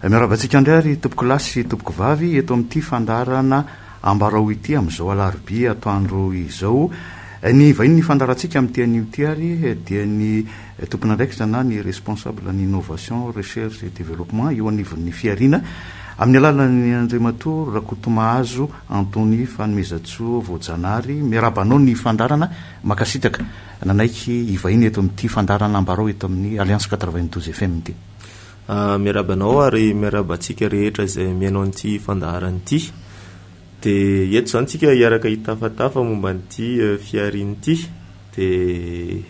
Miarahaba antsika indray ary tompokolahy sy tompokovavy eto amin'ity fandaharana Ambarao ity amin'izao alarobia atoandro izao. Ny vahinin'ny fandaharantsika amin'ity anio ity ary dia ny tompon'andraikitra na ny responsable ny innovation, recherche et développement eo anivon'ny Fihariana amin'ny alalan'ny Andriamatoa Rakotomahazo Anthony Fanomezantsoa Voajanahary. Miarahaba anao ny fandaharana, mankasitraka nanaiky hivahiny eto amin'ity fandaharana Ambarao eto amin'ny Alliance 92 FM ity. Miarahaba anao ary miarahaba antsika rehetra izay mihaino an'ity fandaharana ity. Dia eto izany tsika hiaraka hitafatafa momba an'ity fihariana ity. Dia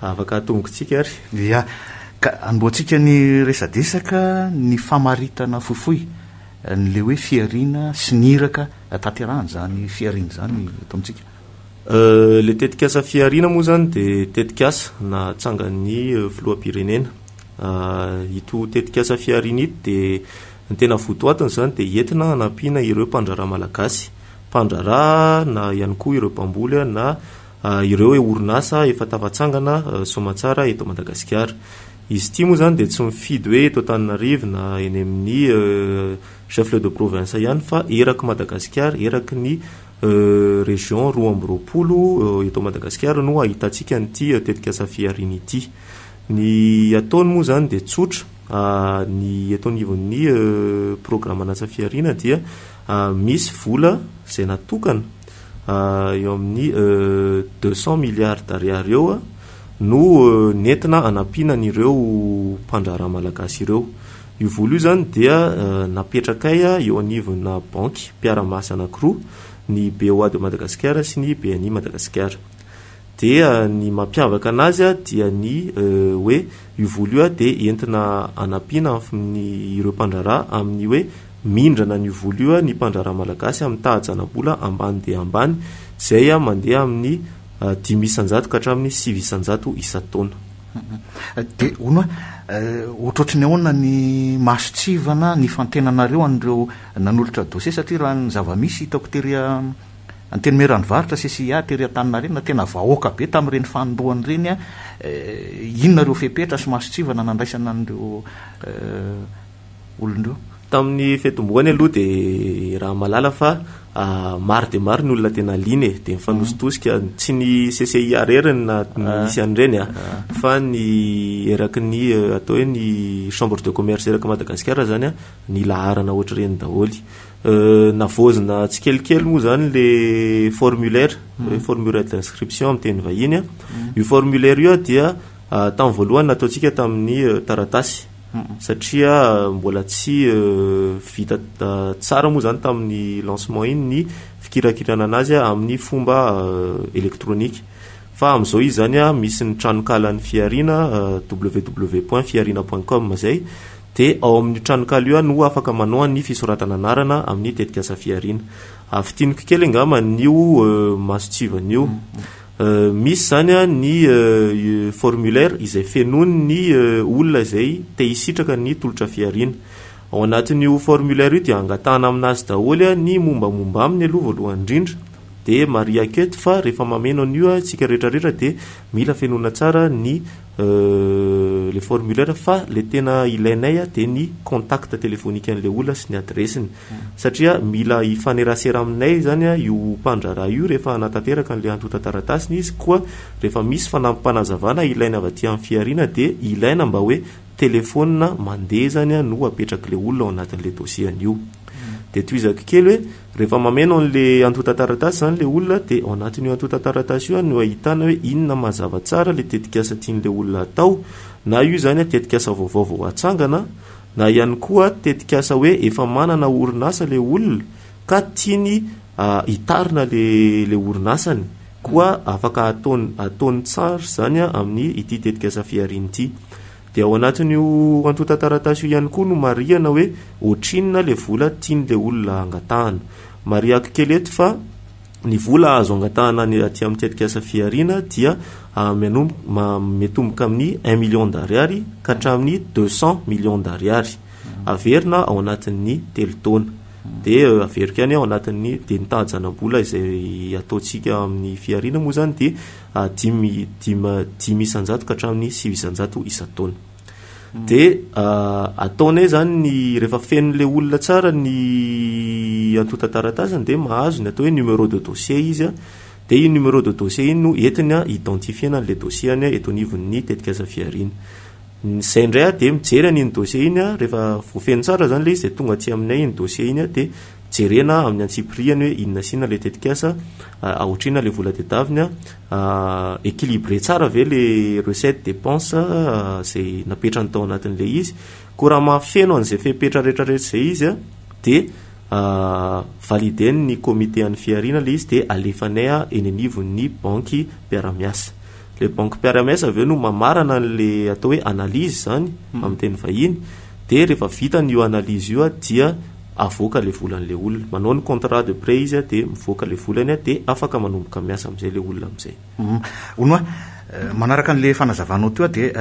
afaka atombokintsika ary. Ia. Ka anombohantsika ny resadresaka ny famaritana fohifohy an'ilay hoe fihariana sy ny iraka tanterahana izany fihariana izany eto amintsika. Ilay tetikasa fihariana moa izany dia tetikasa natsangan'ny filoham-pirenena. Ito tetikasa fihariana ito dia ny tena votoatiny izany dia entina hanampiana ireo mpandraharaha malagasy, mpandraharaha na ihany koa ireo mpamboly na ireo hoe orinasa efa tafatsangana soamatsara eto Madagasikara. Izy ity moa izany dia tsy mifidy hoe eto Antananarivo na eny amin'ny chef lieu de province ihany fa eraky Madagasikara, eraky ny région 22 eto Madagasikara no ahitantsika an'ity tetikasa fihariana ity. Ny ataony moa izany dia tsotra, ny eto anivon'ny programan'asa fihariana dia misy vola izay natokana eo amin'ny 200 milliards d'ariary eo no nentina hanampiana an'ireo mpandraharaha malagasy ireo. Io vola io izany dia napetrakay eo anivona banky mpiara-miasa anankiroa, ny BOA de Madagascar sy ny BNI Madagascar. Dia ny mampiavaka anazy dia ny hoe io vola io dia entina hanampiana ny ireo mpandraharaha amin'ny hoe mindrana an'io vola io ny mpandraharaha malagasy amin'ny taha-janabola ambany dia ambany izay mandeha amin'ny 5% ka hatramin'ny 9% isan-taona. Dia hono ohatrohatry ny ahoana ny mason-tsivana nifantenanareo an'ireo nanolotra dossier satria raha ny zava-misy hitako tery Antenimieran'ny varotra, CCIA, tery Antaninarenina, tena vahoaka be tamin'ireny fanindroany ireny, inona ireo fepetra sy mason-tsivana nandraisana an'ireo olona ireo? Tamin'ny fiatombohany aloha dia raha mahalala fa maro dia maro ny olona tena liana e, dia mifanositosika, tsy ny CCIA irery no nisy an'ireny fa ny eraky ny atao hoe ny chambre de commerce eraky Madagasikara izany nilaharana ohatr'ireny daholo. Navaozina tsikelikely moa izany le formulaire, hoe formulaire d'inscription amin'ny teny vahiny. Io formulaire io dia tamin'ny voalohany nataontsika tamin'ny taratasy satria mbola tsy vita tsara moa izany tamin'ny lancement iny ny fikirakirana anazy amin'ny fomba électronique. Fa amin'izao izy izany misy ny tranonkalan'ny Fihariana www point fihariana point com izay Dia ao amin'io tranonkala io no afaka manao ny fisoratana anarana amin'ny tetikasa fihariana. Fintiniko kely angamba an'io mason-tsivana io. Misy izany ny formulaire izay fenoin'ny olona izay te hisitraka ny tolotra fihariana. Ao anatin'io formulaire io dia angatahana aminazy daholo ny mombamomba aminy aloha voalohany indrindra. Dia marihako eto fa rehefa mameno an'io isika rehetra rehetra dia mila fenoina tsara ny le formulaire fa le tena ilainay dia ny contact téléphonique an'ilay olona sy ny adiresiny satria mila hifanerasera aminay izany io mpandraharaha io rehefa hanatanteraka an'ilay antontan-taratasiny izy koa rehefa misy fanampim-panazavana ilaina avy aty amin'ny fihariana dia ilaina mba hoe telefaonina mandeha izany no apetrak'ilay olona ao anatin'ilay dossier an'io. Dia tohizako kely hoe rehefa mameno an'ilay antontan-taratasy izany ilay olona dia ao anatin'io antontan-taratasy io no ahitana hoe inona mazava tsara ilay tetikasa tian'ilay olona atao, na io izany tetikasa vaovao vao hatsangana na ihany koa tetikasa hoe efa manana orinasa ilay olona ka tiany hitarina ilay orinasany koa afaka ataony ataony tsara izany amin'ny ity tetikasa fihariana ity. Dia ao anatin'io antontan-taratasy io ihany koa no marihana hoe ohatrinona ilay vola tian'ilay olona angatahana. Marihako kely eto fa ny vola azo angatahana any aty amin'ny tetikasa fihariana dia miatomboka amin'ny un million d'ariary ka hatramin'ny 200 millions d'ariary. Averina ao anatin'ny telo taona. Dia averiko ihany ao anatin'ny dia ny taha-janabola izay ataontsika amin'ny fihariana moa izany dia 5% ka hatramin'ny 9% isan-taona. Dia ataonay izany ny rehefa fenon'ilay olona tsara ny antontan-taratasiny dia mahazo ny atao hoe numéro de dossier izy an, dia iny numéro de dossier iny no entiny an identifier-na an'ilay dossier-ny eto anivon'ny tetikasa fihariana. Izay indray an dia mijery an'iny dossier iny an, rehefa voafeno tsara izany ilay izy dia tonga aty aminay iny dossier iny an, dia jerena amin'ny antsipiriany hoe inona sy inona ilay tetikasa, ohatr'inona ilay vola tedaviny an, équilibré tsara ve ilay recette dépense izay napetrany tao anatin'ilay izy, koa raha mahafeno an'izay fepetra rehetrarehetra izay izy an, dia valider-n'ny comité an'ny fihariana ilay izy dia alefanay eny anivon'ny banky mpiara-miasa. Ilay banky mpiara-miasa avy eo no mamarana an'ilay atao hoe analyse izany amin'ny teny vahiny, dia rehefa vitany io analyse io dia avoaka ilay volan'ilay olona. Manao ny contrat de prêt izy dia mivoaka ilay volany dia afaka manomboka miasa amin'izay ilay olona amin'izay. Hono hoa, manaraka an'ilay fanazavanao teo aho dia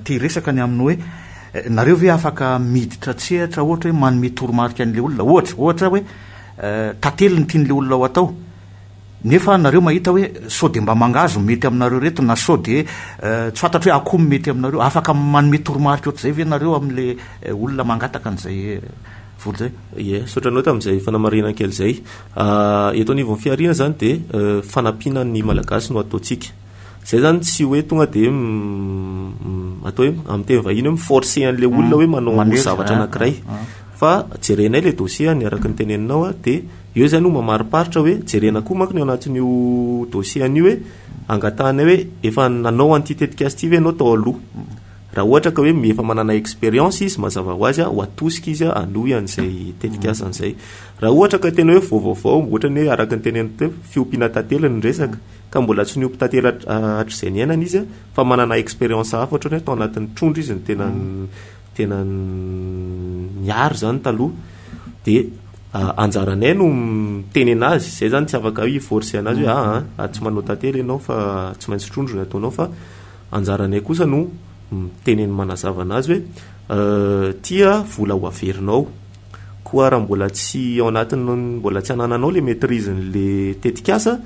te hiresaka ny amin'ny hoe nareo ve afaka miditra an-tsehatra ohatra hoe manome toromarika an'ilay olona? Ohatra, ohatra hoe tantely ny tian'ilay olona ho atao. Nefa nareo mahita hoe sao dia mba mangahazo no mety aminareo reto na sao dia tsy fantatro hoe akoho no mety aminareo. Afaka manome toromarika ohatr'izay ve nareo amin'le olona mangataka an'izay vola izay? Ie, misaotra anao tamin'izay fanamarihana kely izay. Eto anivon'ny fihariana izany dia fanampiana ny Malagasy no ataontsika. Izay izany tsy hoe tonga dia atao hoe amin'ny teny vahiny hoe mi-forcer an'ilay olona hoe manao zavatra anankiray. Fa jerenay ilay dossier ny araka ny teneninao dia Eo izay no mamariparitra hoe jerena koa manko ny ao anatin'io dossier an'io hoe angatahanay hoe efa nanao an'ity tetikasa ity ve ianao tao aloha. Raha ohatra ka hoe efa manana expérience izy mazava ho azy ho atosika izy hanohy an'izay tetikasa an'izay. Raha ohatra ka tena hoe vao vaovao ohatra ny hoe araka ny teneniko teo fiompiana tantely ny resaka ka mbola tsy niompy tantely hatrizay niainana izy fa manana expérience hafa ohatra ny hoe tao anatin'ny trondro izy no tena tena niary zany taloha dia anjaranay no miteny anazy, zay zany tsy afaka hoe hi-forcer anazy hoe aa ah, tsy manao tantely ianao fa tsy maintsy trondro ny ataonao fa anjaranay kosa no miteny manazava anazy hoe tia vola ho averinao koa raha mbola tsy ao anatin'ny mbola tsy anananao le maîtrise n'le tetikasa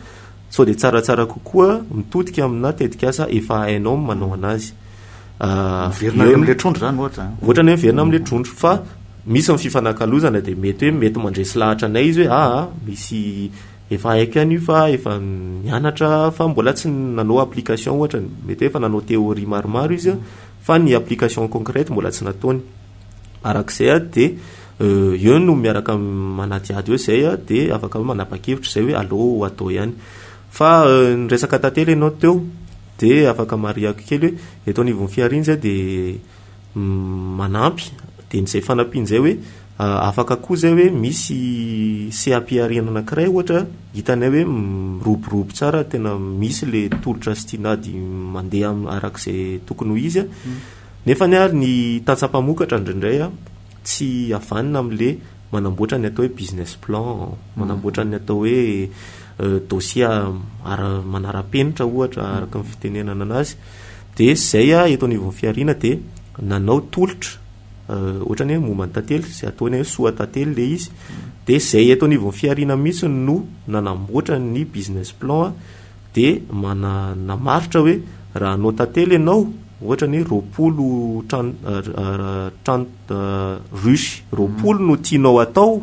sao dia tsaratsara kokoa mitodika amina tetikasa efa hainao manao anazy. Miverina any amin'ilay trondro izany ohatra. Ohatra ny hoe miverina amin'ilay trondro fa misy ny fifanakalozana dia mety hoe mety mandresy lahatra anay izy hoe aa misy efa haiko ihany io fa efa nianatra fa mbola tsy nanao application ohatra, mety hoe efa nanao théorie maromaro izy fa ny application concrète mbola tsy nataony. Arak'izay dia eo no miaraka manadihady eo izay dia afaka hoe manapa-kevitra izay hoe aleo atao ihany. Fa ny resaka tantely ianao teo Dia afaka marihako kely hoe eto anivon'ny fihariana izay dia manampy, dia izay fanampiana izay hoe afaka koa izay hoe misy seha-pihariana anankiray ohatra hitanay hoe miroborobo tsara, tena misy ilay tolotra sy tinady mandeha araka izay tokony ho izy an, nefany ary ny tantsaha mpamokatra indraindray an tsy havanona amin'ilay manamboatra ny atao hoe business plan, manamboatra ny atao hoe dossier ara manara-penitra ohatra araka ny fitenenana anazy, dia izay eto anivon'ny fihariana dia nanao tolotra ohatra ny hoe momba ny tantely izay ataony hoe soa tantely ilay izy, dia izay eto anivon'ny fihariana mihitsy no nanamboatra ny business plan dia mana namaritra hoe raha hanao tantely ianao ohatra ny hoe 20 trano trano ruche 20 no tianao atao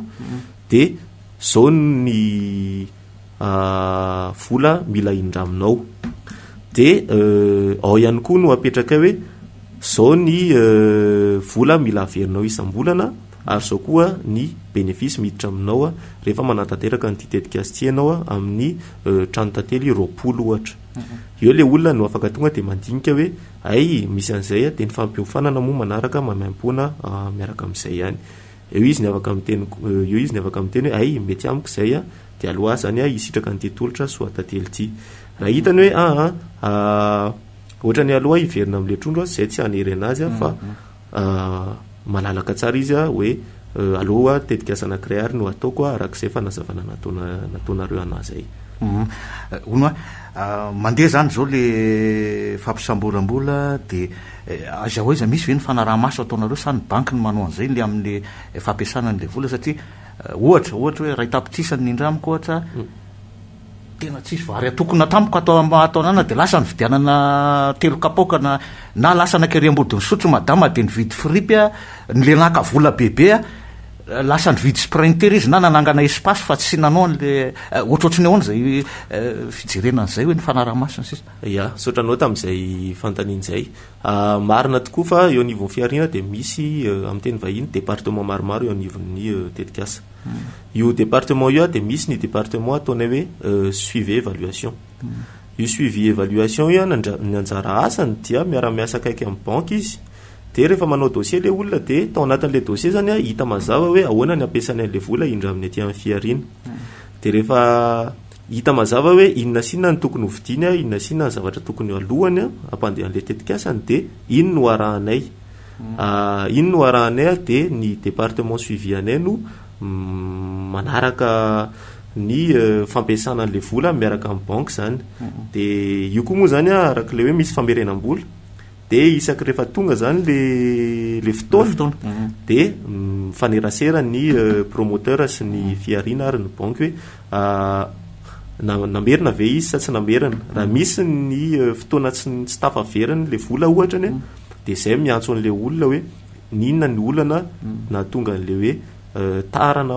dia zao ny vola mila indraminao dia ao ihany koa no apetrakay hoe zao ny vola mila averinao isam-bolana ary zao koa ny bénéfice miditra aminao rehefa manatanteraka an'ity tetikasa ity ianao amin'ny trano tantely 20 ohatra. Eo ilay olona no afaka tonga dia mandinika hoe hay misy an'izay dia ny fampiofanana moa manaraka maimaimpoana miaraka amin'izay ihany. Eo izy ny afaka miteny eo izy ny afaka miteny hoe hay mety amiko izay dia aleo aho izany hisitraka an'ity tolotra soa tantely ity. Raha hitany hoe aa ohatran'ny aloha hiverina amin'ilay trondro aho izay tsy hanery anazy aho fa malalaka tsara izy hoe aleo tetikasa anankiray ary no ataoko araka izay fanazavana nataonareo anah izay. Hono hoa, mandeha izany izao le fampisamboram-bola dia aiza ho aiza misy ve ny fanaraha-maso ataonareo sa ny banky no manao an'izay le amin'le fampiasana an'le vola satria ohatra, ohatra hoe iray tapitrisa ny nindramiko ohatra, Tena tsisy vary atokona tampoka ato ato anana dia lasa nividianana telo kapoaka na na lasa nakery Ambodin'Isotry madama dia nividy fripy a, ny le naka vola bebe a, lasa nividy sprinter izy na nanangana espace fa tsy nanao an'le ohatrohatry ny ahoana izay fijerena an'izay hoe ny fanaraha-maso sy ny sisa. Ya, misaotra anao tamin'izay fanontaniana izay. Marina tokoa fa eo anivon'ny fihariana dia misy amin'ny teny vahiny département maromaro eo anivon'ny tetikasa. Io département io dia misy ny département ataonay hoe suivi évaluation. Io suivi évaluation io ny anjara asany dia miara-miasa akaiky amin'ny banky izy. Dia rehefa manao dossier ilay olona dia tao anatin'ilay dossier zany hita mazava hoe ahoana ny ampiasany an'ilay vola indraminy aty amin'ny fihariana. Dia rehefa hita mazava hoe inona sy inona no tokony hovidiany, inona sy inona ny zavatra tokony alohany hampandeha an'ilay tetikasany dia iny no arahanay. Iny no arahanay dia ny département suivi anay no manaraka ny fampiasana an'ilay vola miaraka amin'ny banky izany. Dia io koa moa izany araka ilay hoe misy famerenam-bola dia isaky rehefa tonga izany le fotoana dia mifanerasera ny promoteur sy ny fihariana ary ny banky hoe namerina ve izy sa tsy namerina. Raha misy ny fotoana tsy tafaveriny ilay vola ohatra anie dia izay miantso an'ilay olona hoe n'inona ny olana nahatonga an'ilay hoe tara na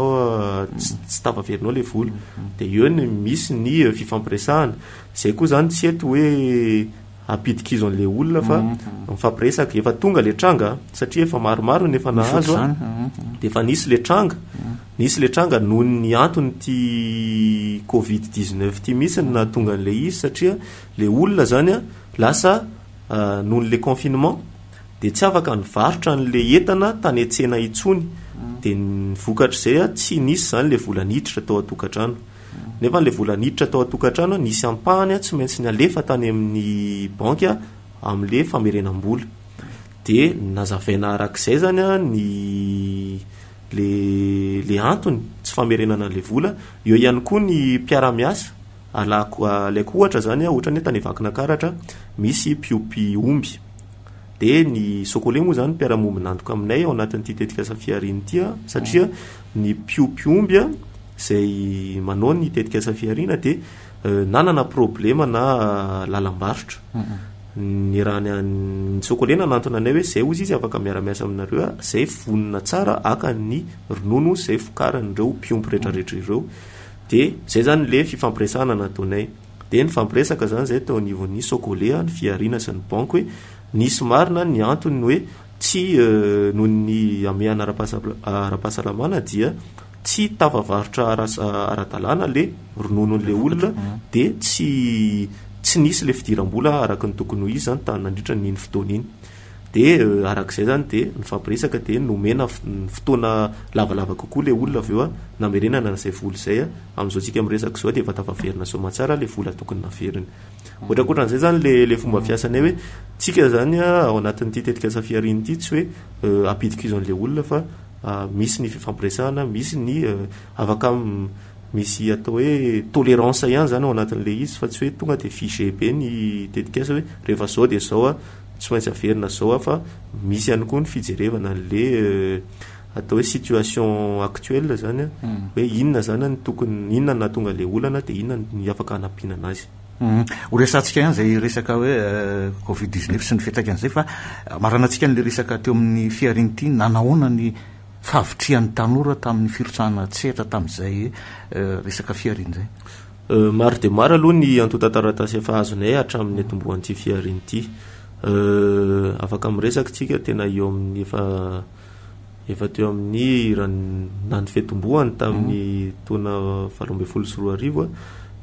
tsy tafaverinao ilay vola. Dia eo ny misy ny fifampiresahana. Izay koa izany tsy eto hoe hampidi-kizo an'ilay olona fa mifampiresaka. Efa tonga ilay tranga satria efa maromaro ny efa nahazo a. Dia efa nisy ilay tranga. Nisy ilay tranga noho ny anton'ity Covid 19 ity mihitsy no nahatonga an'ilay izy satria ilay olona izany a lasa noho n'ilay confinement dia tsy afaka nivarotra an'ilay entana tany an-tsena intsony. Dia ny vokatr'izay a tsy nisy izany ilay vola niditra tao an-tokantrano. Nefa ilay vola niditra tao an-tokantrano nisy ampahany tsy maintsy nalefa tany amin'ny banky amin'ilay famerenam-bola. Dia nazavaina arak'izay izany ny le le antony tsy famerenana an'ilay vola. Eo ihany koa ny mpiara-miasa, alako alaiko ohatra izany ohatran'ny hoe tany Vakinankaratra misy mpiompy omby. Dia ny Socolait moa izany mpiara-miombon'antoka aminay ao anatin'ity tetikasa fihariana ity satria ny mpiompy omby izay manao ny tetikasa fihariana dia nanana problema na lalam-barotra. Ny raha ny an'ny Socolait nanantona anay hoe izay hozy izy afaka miara-miasa aminareo, izay vonona tsara haka ny ronono izay vokarin'ireo mpiompy rehetrarehetra ireo. Dia izay izany ilay fifampiresahana nataonay. Dia nifampiresaka izany izay teo anivon'ny Socolait, ny fihariana sy ny banky hoe nisy marina ny antony hoe tsy noho ny hamehana ara-pahasalamana dia tsy tafavarotra ara-dalàna le rononon'le olona dia tsy tsy nisy le fidiram-bola araka ny tokony ho izy izany tany nandritra n'iny fotoana iny. Dia araka izay izany dia nifampiresaka dia nomena fotoana lavalava kokoa le olona avy eo namerenana an'izay vola izay. Amin'izao tsika miresaka izao dia efa tafaverina soamantsara le vola tokony naveriny. Ohatrakohatran'izay izany le le fomba fiasanay hoe tsika izany ao anatin'ity tetikasa fihariana ity tsy hoe ampidi-kizo an'le olona fa misy ny fifampiresahana, misy ny afaka misy atao hoe tolérance ihany izany ao anatin'ilay izy fa tsy hoe tonga dia figé be ny tetikasa hoe rehefa izao dia izao tsy maintsy averina izao fa misy ihany koa ny fijerevana an'ilay atao hoe situation actuelle izany hoe inona izany ny tokony, inona no nahatonga ilay olana dia inona ny afaka hanampiana anazy. Ho resahantsika ihany izay resaka hoe Covid 19 sy ny fiantraikan'izay fa maranantsika an'ilay resaka teo amin'ny fihariana ity, nanahoana ny fahavitrihan'ny tanora tamin'ny firotsahana an-tsehatra tamin'izay resaka fihariana izay? Maro dia maro aloha ny antontan-taratasy efa azonay hatramin'ny niatombohan'ity fihariana ity. Afaka miresaka isika tena eo amin'ny efa Efa teo amin'ny raha na ny fiatombohany tamin'ny taona 2018,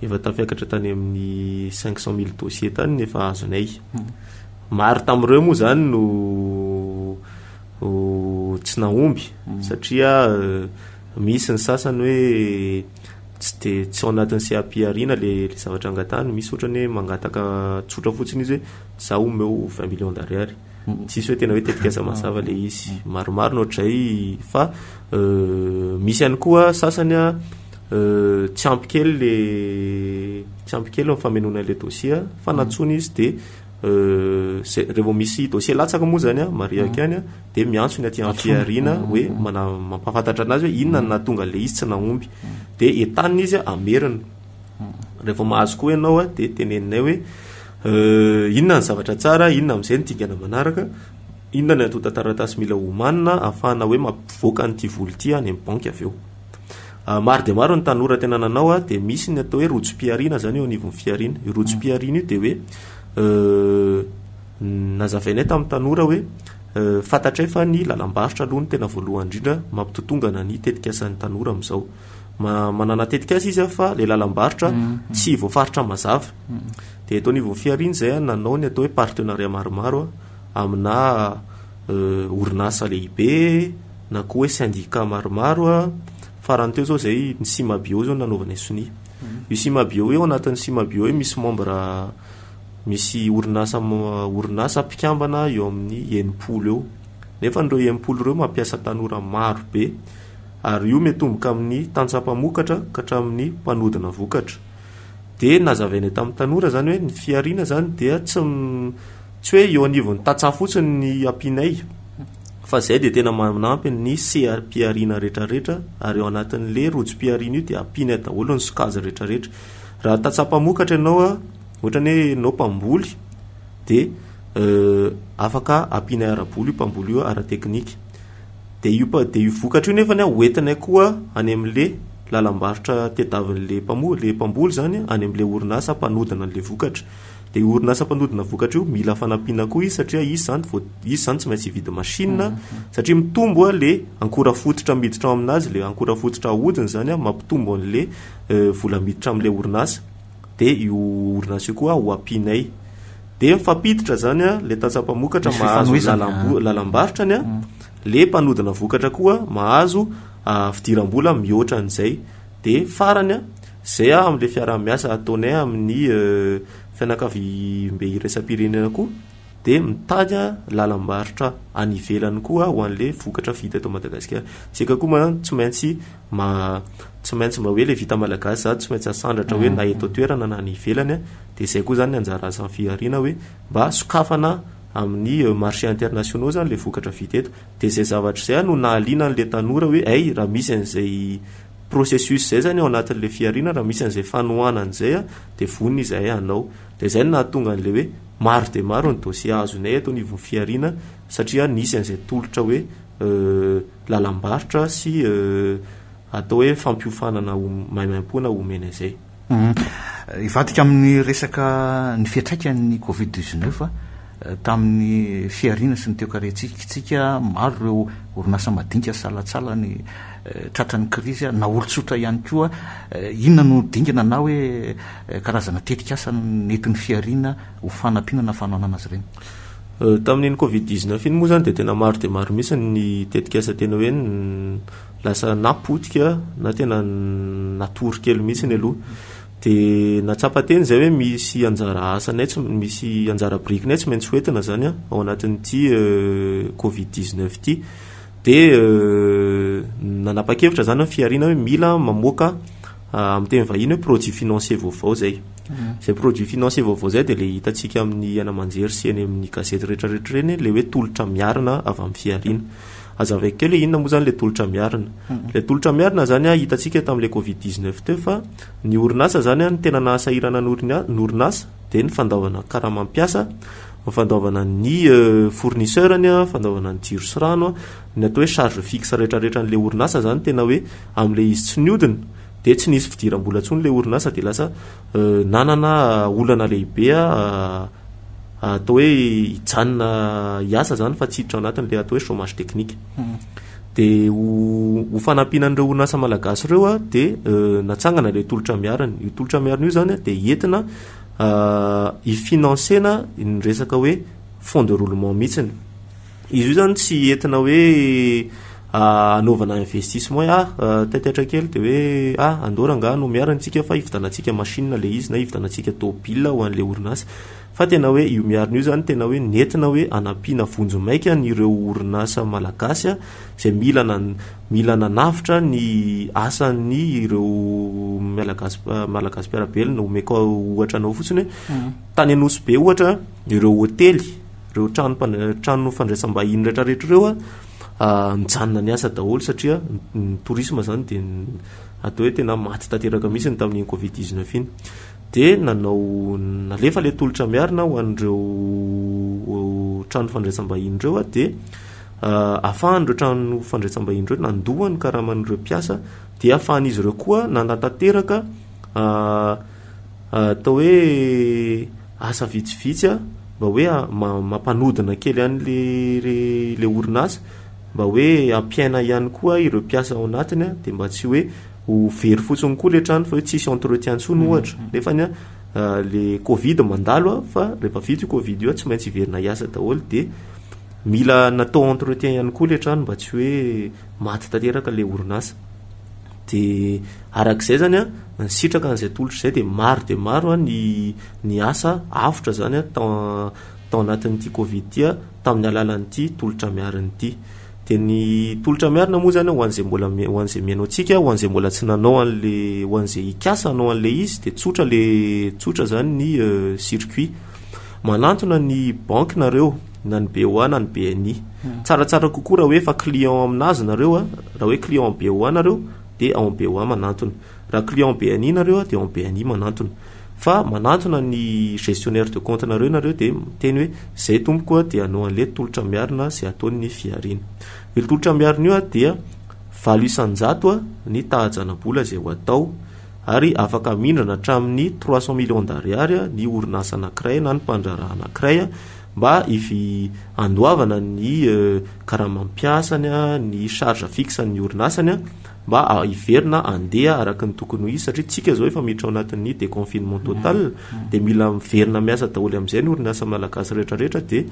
efa tafiakatra tany amin'ny 500 000 dossiers tany ny efa azonay. Maro tamin'ireo moa izany no tsy nahomby satria misy ny sasany hoe tsy dia tsy ao anatin'ny seha-pihariana ilay zavatra angatahany, misy ohatrany hoe mangataka tsotra fotsiny izy hoe za omeo 20 millions d'ariary. Tsisy hoe tena hoe tetikasa mazava le izy. Maromaro ny ohatr'izay fa misy ihany koa sasany tsy ampy kely le tsy ampy kely ny famenoana ilay dossier fa nantsoina izy dia zay rehefa misy dossier latsaka moa zany marihako ihany dia miantso ny aty amin'ny fihariana hoe mampahafantatra anazy hoe inona no nahatonga an'ilay izy tsy nahomby dia entanina izy hamerina. Rehefa mahazo koa ianao dia teneninay hoe inona ny zavatra tsara, inona amin'izay ny dingana manaraka, inona ny antontan-taratasy mila omanina ahafahana hoe mampivoaka an'ity vola ity any amin'ny banky avy eo. Maro dia maro ny tanora tena nanao dia misy ny atao hoe rojom-pihariana izany eo anivon'ny fihariana. Io rojom-pihariana io dia hoe nazavainay tamin'ny tanora hoe fantatray fa ny lalam-barotra aloha no tena voalohany indrindra mampitotongana ny tetikasan'ny tanora amin'izao. Manana tetikasa izy fa ilay lalam-barotra tsy voafaritra mazava. Dia eto anivon'ny fihariana izay nanao ny atao hoe partenariat maromaro amina orinasa lehibe na koa hoe syndicat maromaro. Farany teo izao izay ny Cimabio izao no nanaovanay sonia. Io Cimabio io, ao anatin'ny Cimabio io misy membre, misy orinasa, orinasa mpikambana eo amin'ny 60 eo. Nefa ireo 60 ireo mampiasa tanora maro be ary io miatomboka amin'ny tantsaha mpamokatra ka hatramin'ny mpanodina vokatra. Dia nazavainay tamin'ny tanora izany hoe ny fihariana izany dia tsy tsy hoe eo anivon'ny tantsaha fotsiny ny ampianay fa izay dia tena manampy ny seha-pihariana rehetrarehetra ary ao anatin'le rojom-pihariana io dia ampianay daholo ny sokajy rehetrarehetra. Raha tantsaha mpamokatra ianao, ohatra ny hoe ianao mpamboly dia afaka ampianay ara-bola io mpamboly io ara-teknika. Dia io dia io vokatra io nefany ho entinay koa any amin'le lalam-barotra tediavin'le mpamo-, le mpamboly izany, any amin'le orinasa mpanodina an'le vokatra. Dia io orinasa mpanodina vokatra io mila fanampiana koa izy satria izy izany vao, izy izany tsy maintsy hividy machine satria mitombo le ankora fototra miditra ao aminazy, le ankora fototra ahodiny izany mampitombo an'le vola miditra amin'le orinasa. Dia io orinasa io koa ho ampianay. Dia mifampiditra izany le tantsaha mpamokatra Misy mahazo fifanohizana. lalam-barotrany le mpanodina vokatra koa mahazo fidiram-bola mihoatra an'izay. Dia farany izay amin'ilay fiaraha-miasa ataonay amin'ny fianakaviambe iraisam-pirenena koa dia mitady lalam-barotra any ivelany koa ho an'ilay vokatra vita eto Madagasikara. Isika koa moa tsy maintsy ma-, tsy maintsy mba hoe ilay vita malagasy izany tsy maintsy asandratra hoe na eto an-toerana na any ivelany, dia izay koa izany ny anjara asan'ny fihariana hoe mba sokafana amin'ny marché internationaux izany ilay vokatra vita eto. Dia izay zavatra izay no nahaliana an'ilay tanora hoe hay raha misy an'izay processus izay izany ao anatin'ilay fihariana, raha misy an'izay fanohanana izay dia vonona izahay hanao. Dia izay no nahatonga an'ilay hoe maro dia maro ny dossier azonay eto anivon'ny fihariana satria nisy an'izay tolotra hoe lalam-barotra sy atao hoe fampiofanana maimaimpoana omena izay. Hivadika amin'ny resaka ny fiantraikan'ny Covid dix-neuf tamin'ny fihariana sy ny toekarentsika, maro ireo orinasa madinika salantsalany tratran'ny krizy na olon-tsotra ihany koa. Inona no dingana na hoe karazana tetikasa nentin'ny fihariana ho fanampiana na fanohanana azy ireny? Tamin'iny Covid dix-neuf iny moa izany dia tena maro dia maro mihitsy ny tetikasa tena hoe lasa na potika na tena natory kely mihitsy aloha. Dia nahatsapa tena izay hoe misy anjara asanay tsy, misy anjara birikinay tsy maintsy hoentina izany ao anatin'ity Covid dix-neuf ity. Dia nanapa-kevitra izany ny fihariana hoe mila mamoaka amin'ny teny vahiny hoe produit financier vaovao izay. Izay produit financier vaovao izay dia ilay hitantsika amin'ny haino aman-jery sy eny amin'ny gazety rehetrarehetra ireny, ilay hoe tolotra miarina avy amin'ny fihariana. Hazavaiko kely hoe inona moa izany ilay tolotra miarina. Ilay tolotra miarina izany hitantsika tamin'ilay Covid dix-neuf teo fa ny orinasa izany ny tena nahasahirana ny ny orinasa dia ny fandaovana karama mpiasa, ny fandaovana ny fournisseur-ny, fandaovana ny jiro sy rano, ny atao hoe charge fixe rehetrarehetra an'ilay orinasa izany tena hoe amin'ilay izy tsy niodina dia tsy nisy fidiram-bola intsony ilay orinasa dia lasa nanana olana lehibe atao hoe hijanona hiasa izany fa tsy hiditra ao anatin'ilay atao hoe chômage technique. Dia ho fanampiana an'ireo orinasa malagasy ireo dia natsangana ilay tolotra miarina. Io tolotra miarina io izany dia entina hi-financer-na ny resaka hoe fonds de roulement mihitsiny. Izy io izany tsy entina hoe hanaovana investissement hoe ah taitaitra kely dia hoe ah andao rangahy no miarina isika fa hividianantsika machine ilay izy na hividianantsika tômôbila ho an'ilay orinasa. Fa tena hoe io miarina io izany tena hoe nentina hoe hanampiana vonjimaika an'ireo orinasa malagasy izay mila mila nanavotra ny asan'ny ireo malagasy malagasy mpiara-belona. Omeko ohatra anao fotsiny hoe tany Nosy Be ohatra ireo hotely, ireo trano trano fandraisam-bahiny rehetrarehetra ireo nijanona niasa daholo satria ny tourisme izany dia atao hoe tena maty tanteraka mihitsy tamin'iny Covid dix-neuf iny. Dia nanao, nalefa ilay tolotra miarina ho an'ireo trano fandraisam-bahiny ireo dia ahafahan'ireo trano fandraisam-bahiny ireo nandoa ny karaman'ireo mpiasa dia ahafahan'izy ireo koa nanatanteraka atao hoe asa vitsivitsy mba hoe mampanodina kely an'le le orinasa mba hoe hampiaina ihany koa ireo mpiasa ao anatiny dia mba tsy hoe ho very fotsiny koa le trano fa hoe tsisy entretien intsony ohatra nefany a le covid mandalo a fa rehefa vita io covid io a tsy maintsy hiverina hiasa daholo dia mila natao entretien ihany koa le trano mba tsy hoe maty tanteraka le orinasa dia arak'izay zany a nisitraka an'izay tolotra izay dia maro dia maro a ny ny asa avotra zany a tao tao anatin'ity covid ity a tamin'ny alalan'ity tolotra miarina ity Dia ny tolotra miarina moa izany ho an'izay mbola ho an'izay mihaino antsika, ho an'izay mbola tsy nanao an'le ho an'izay hikasa hanao an'le izy dia tsotra le tsotra izany ny euh, circuit. Manantona ny banky nareo na ny BOA na ny BNI. Hmm. Tsaratsara kokoa raha hoe efa client aminazy nareo a, raha hoe client BOA nareo dia ao amin'ny BOA manantona. Raha client BNI nareo dia ao amin'ny BNI manantona. Fa manantona ny gestionnaire de compte nareo nareo dia miteny hoe zay tompoko a dia hanao an'le tolotra miarina izay ataon'ny fihariana. Io tolotra miarina io dia 8% a ny taha-janabola izay ho atao ary afaka mindrana hatramin'ny 300 millions d'ariary ny orinasa anankiray na ny mpandraharaha anankiray mba hivi andoavana ny euh, karamam-piasany, ny charge fixe ny orinasany mba hiverina handeha araka ny tokony ho izy satria tsika zao efa miditra ao anatin'ny déconfinement total mm. dia mila miverina miasa daholo amin'izay ny orinasa malagasy rehetrarehetra dia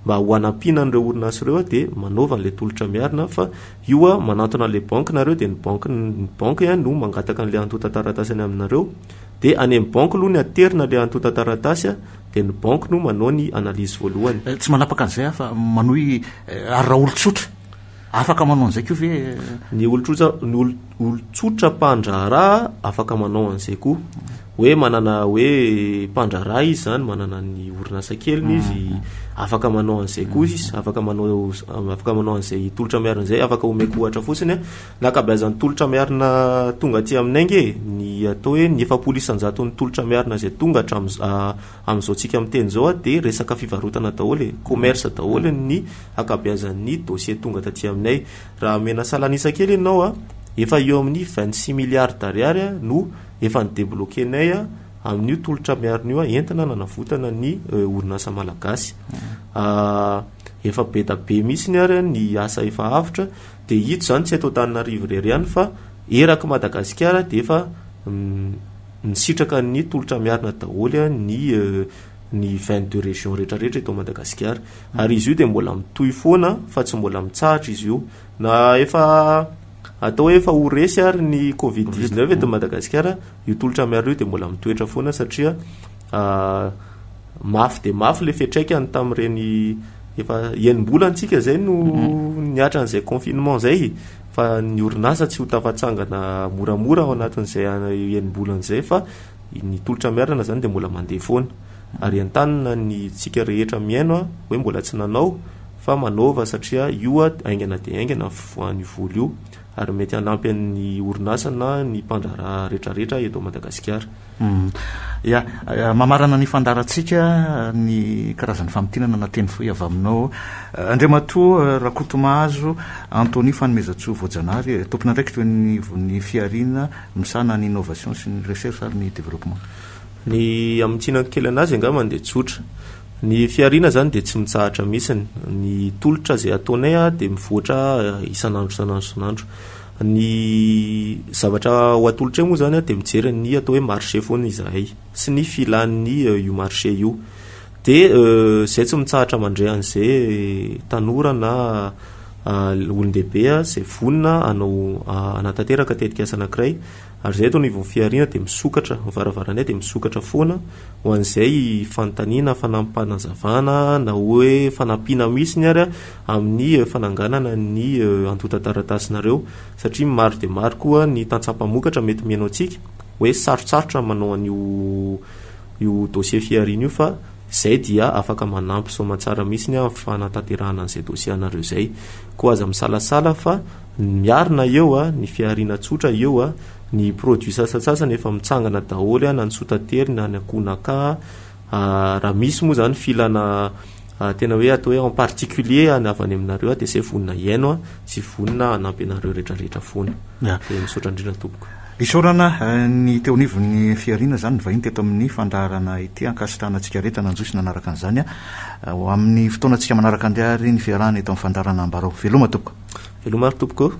mba ho anampiana an'ireo orinasa ireo dia manaova an'ilay tolotra miarina fa io a manantona an'ilay banque nareo dia ny banque ny banque no mangataka an'ilay antontan-taratasy any aminareo dia any amin'ny banque aloha ny aterina ilay antontan-taratasy dia ny banque no manao ny analyse voalohany. Eh, tsy manapaka an'izay aho fa manohy eh, ary raha olon-tsotra Afaka manao an'izay koa ve? Ny olon-tsotra, ny olon-tsotra mpandraharaha afaka manao an'izay koa. Hoe manana hoe mpandraharaha izy zany, manana ny orinasa keliny izy, mm. afaka manao an'izay koa izy, afaka manao afaka manao an'izay tolotra miarina izay, afaka omeko ohatra fotsiny. Ny ankabeazan'ny tolotra miarina tonga aty aminay nge, ny atao hoe ny 40% tolotra miarina izay tonga hatramin'ny Amin'izao tsika miteny izao dia resaka fivarotana daholo e, commerce daholo ny ankabeazan'ny dossier tonga taty aminay. Raha omena salan'isa kely ianao, efa eo amin'ny 26 milliards d'ariary no efa ni-debloquer-nay amin'io tolotra miarina io entina nanavotana ny orinasa malagasy. Efa be da be mihitsy ary ny asa efa avotra, dia ito izany tsy eto Antananarivo irery ihany fa erak'i Madagasikara dia efa Nisitraka ny tolotra miarina daholo ny ny 22 régions rehetra rehetra eto Madagasikara. Ary izy io dia mbola mitohy foana fa tsy mbola mitsahatra izy io. Na efa atao hoe efa ho resy ary ny Covid 19 eto Madagasikara, io tolotra miarina io dia mbola mitoetra foana satria mafy dia mafy ilay fiantraikany tamin'ireny efa enim-bolana tsika izay no nihatra an'izay confinement izay. Fa ny orinasa tsy ho tafatsangana moramora ao anatin'izay enim-bolana izay fa ny tolotra miarina izany dia mbola mandeha foana. Ary entanina ny tsika rehetra mihaino hoe mbola tsy nanao fa manaova satria io haingana dia haingana ny fivoahan'io vola io ary mety hanampy an'ny orinasa na ny mpandraharaha rehetrarehetra eto Madagasikara. Ya, mamarana ny fandaharantsika ny karazan'ny famintinana na teny fohy avy aminao. Andriamatoa Rakotomahazo Anthony Fanomezantsoa Voajanahary, tompon'andraikitra eo anivon'ny fihariana misahana ny innovation sy ny recherche ary ny développement. Ny hamintinako kely anazy angamba dia tsotra. Ny fihariana izany dia tsy mitsahatra mihitsy. Ny tolotra izay ataonay dia mivoatra isan'andro isan'andro isan'andro. Ny zavatra ho atolotray moa izany dia mijery ny atao hoe marché foana izahay sy ny filan'ny io marché io. Dia izay tsy mitsahatra mandre an'izay tanora na olon-dehibe izay vonona hanao hanatanteraka tetikasa anankiray ary izay eto anivon'ny fihariana dia misokatra, ny varavaranay dia misokatra foana ho an'izay fanontaniana, fanampim-panazavana na hoe fanampiana mihitsy ary amin'ny fananganana ny antontan-taratasinareo satria maro dia maro koa ny tantsaha mpamokatra mety mihaino antsika hoe sarotsarotra ny manao an'io io dossier fihariana io fa izay dia afaka manampy soamantsara mihitsy ny amin'ny fanatanterahana an'izay dossier anareo izay. Koa aza misalasala fa ny miarina eo, ny fihariana tsotra eo. Ny produit sasantsasany efa mitsangana daholo na ny sotantely na ny akohonaka. Raha misy moa izany filana tena hoe atao hoe en particulier any avy any aminareo dia izay vonona hihaino sy vonona hanampy anareo rehetrarehetra foana. Dia misaotra indrindra tompoko. Isaorana ny teo anivon'ny Fihariana izany ny vahiny teto amin'ny fandaharana ity. Ankasitrahana antsika rehetra nanjohy sy nanaraka an'izany. Ho amin'ny fotoanantsika manaraka indray ary ny fiarahana eto amin'ny fandaharana Ambarao. Veloma tompoko. Veloma ary tompoko.